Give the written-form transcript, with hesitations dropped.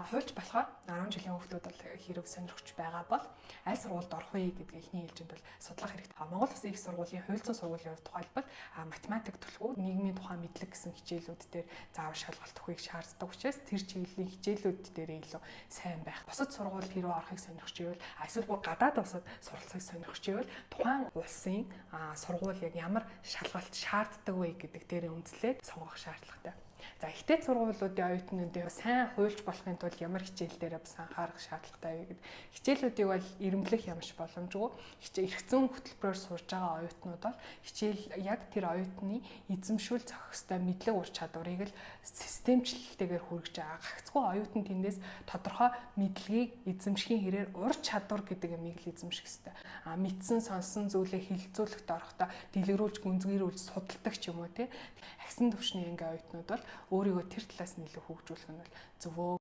Хуульч болохоор 10 жилийн хүүхдүүд бол хэрэг сонирхож байгаа бол аль сургуульд орох вэ гэдгийг эхний ээлжинд бол судлах хэрэгтэй. Монгол Улсын их сургуулийн хууль зүйн сургуулийн хувьд тухайлбал математик түлхүү, нийгмийн тухай мэдлэг гэсэн хичээлүүд дээр заавал шалгалт өгөхийг шаарддаг учраас тэр чиглэлийн хичээлүүд дээр илүү сайн байх. Бусад сургууль хэрэг орохыг сонирхож байвал, эсвэл бүр гадаад улсад суралцахыг сонирхож байвал тухайн улсын сургууль яг ямар шалгалт шаарддаг вэ гэдэг дээр үндэслээд сонгох шаардлагатай. За, их дээд сургуулиудын оюутнуудын сайн хуульч болохын тулд ямар хичээл дээр бас анхаарах шаардлагатай вэ гэдэг. Хичээлүүдийг бол эрэмблэх ямарч боломжгүй. Хичээл эрх зүйн хөтөлбөрөөр сурж байгаа оюутнууд бол хичээл яг тэр оюутны эзэмшүүл зохих ёстой мэдлэг ур чадварыг л системчлэлтэйгээр хүргэж байгаа. Гагцхүү оюутан тэндээс тодорхой мэдлэгийг эзэмшхийн хэрээр ур чадвар гэдэг юмыг л эзэмших ёстой. Мэдсэн, сонссон зүйлээ хэлэлцүүлэхэд орохдоо дэлгэрүүлж, гүнзгийрүүлж судалдаг ч юм уу, тий. Ахисан түвшний ангийн оюутнууд бол өөрийгөө тэр талаас нь илүү хөгжүүлэх нь бол зөвөө.